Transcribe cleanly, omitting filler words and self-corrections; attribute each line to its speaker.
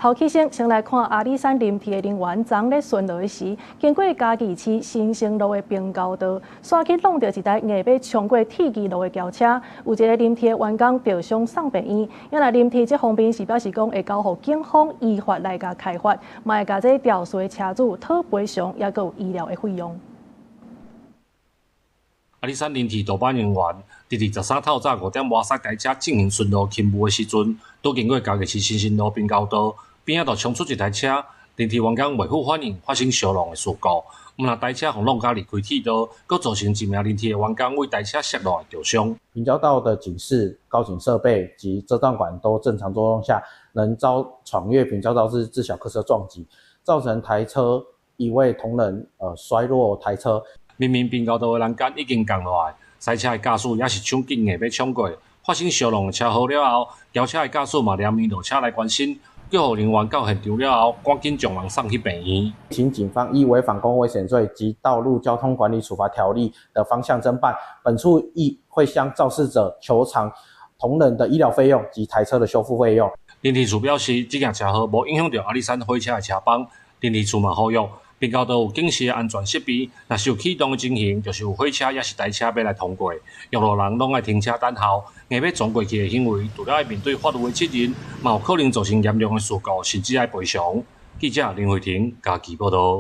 Speaker 1: 頭起先，先來看阿里山林鐵的人員昨咧巡邏時，經過嘉義市新生路的平交道，煞去挵著一台硬欲衝過鐵支路的轎車，有一个林鐵員工著傷送病院。原來林鐵這方面是表示講會交予警方依法來共開罰，嘛會共這肇事的車主討賠償，抑閣有醫療的費用。
Speaker 2: 阿里山林鐵道班人員佇23透早5點外駛台車進行巡邏勤務的時陣，拄經過嘉義市新生路平交道，邊仔就衝出一台車，林鐵員工袂赴反應，發生相挵的事故。毋但台車予挵甲離開鐵道，閣造成一名林鐵的員工為台車摔落來著傷。
Speaker 3: 平交道的警示、告警設備及遮斷管都正常作用下，仍遭闖越平交道之自小客車撞擊，造成台車一位同仁摔落台車。
Speaker 2: 明明平交道的欄杆已經降落來，賽車的駕駛也是搶緊硬欲衝過，發生相挵的車禍了後，轎車的駕駛嘛連連落車來關心，救護人員到現場了後，趕緊將人送去病院。
Speaker 3: 請警方依違反公共危險罪及道路交通管理處罰條例的方向偵辦，本處亦會向肇事者求償同仁的醫療費用及台車的修復費用。
Speaker 2: 林鐵處表示，這件車禍無影響著阿里山火車的車班，林鐵處嘛呼籲，平交道有警示的安全設備，若是有啟動的情形，就是有火車抑是台車欲來通過，用路人攏愛停車等候，硬欲撞過去的行為，除了愛面對法律的責任，嘛有可能造成嚴重的事故，甚至愛賠償。記者林慧婷嘉義報導。